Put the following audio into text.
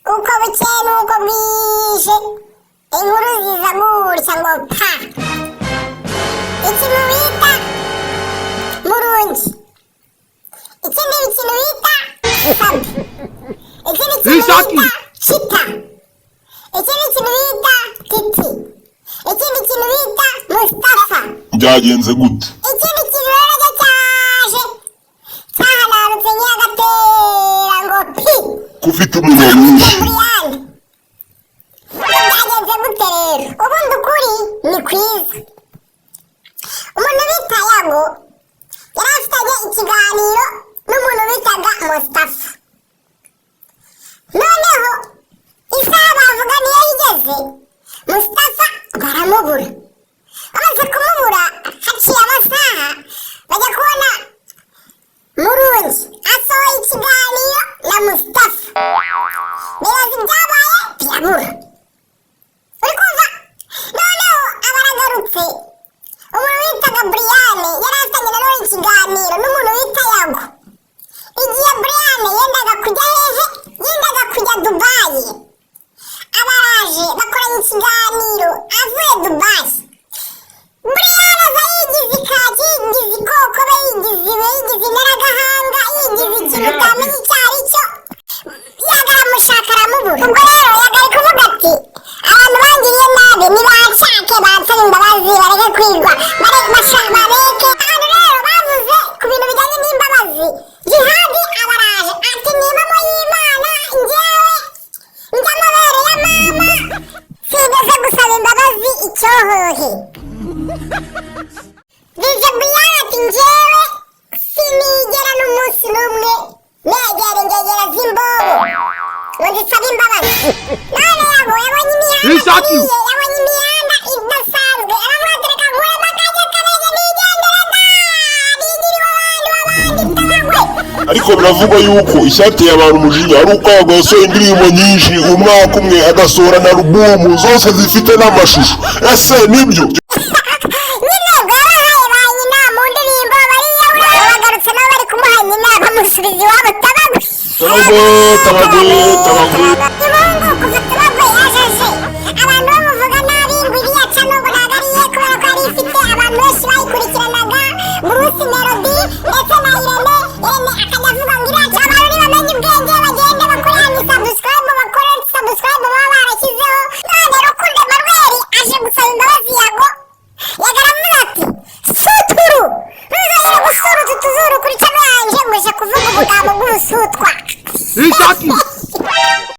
Uko bukeye n'uko bwije, inkuru ziza gutya ngo pa. Ikintu bita Murungi, ikindi kintu bita Sabi, ikindi kintu Ishaki. bita Cita, ikindi kintu bita Titi, ikindi kintu bita Mustafa. Byagenze gute? Ikindi kintu rero nacyo cyaje cyahanarutse nk'iyagatera ngo pi. Ko ufite umunwa mwinshi? Buriyani, byagenze gute rero? Ubundi ukuri ni kwiza. Umuntu bita Yago yari afitanye ikiganiro n'umuntu bitaga Mustafa. Noneho isaha bavuganiyeho igeze, Mustafa baramubura. Bamaze kumubura, haciye amasaha, bajya kubona Murungi asohoye ikiganiro na Mustafa, bibaza ibyabaye, birabura. Uri kumva? Noneho abaragarutse. Umuntu witaga Buriyane yari afitanye nanone ikiganiro n'umuntu wita Yago. Igihe Buriyane yendaga kujya hehe? Yendaga kujya Dubayi. Abaraje bakoranye ikiganiro avuye Dubayi. Buriyane aza yigize ikaki, yigize ikokobe, yigize iwe, yigize intaragahanga, yigize ikintu utamenya icyo ari cyo. Yaga aramushaka, aramubura. Ubwo rero Yaga ari kuvuga ati: "Abantu bangiriye nabi nibanshake, bansaba imbabazi, bareke kwirwa bareke." Abantu rero bavuze ku bintu bijyanye n'imbabazi. Jihadi abaraje ati: "Ni impamo y'Imana, njyewe njya amabere ya mama, sinigeze gusaba imbabazi icyohohe." DJ Brian ati: "Njyewe sinigera n'umunsi n'umwe negera ingegera z'imbobo ngo zisabe imbabazi." None Yago yabonye imihanda Ishaki. ihiye, yabonye imihanda idasanzwe, aravuga ati: "Reka nkuremo akajya kabege nigendere da, nigiriwe abandi babandi tabagwe." Ariko biravugwa yuko icyateye abantu umujinya ari uko Yago yasohoye indirimbo nyinshi umwaka umwe, agasohora na alubumu zose zifite n'amashusho. Ese nibyo? Nyine bwabahaye ba nyina mu ndirimbo bariyahura, bagarutse nabo bari kumuha nyina, bamusubiza iwabo tabagwe. Tabagwe, tabagwe, tabagwe.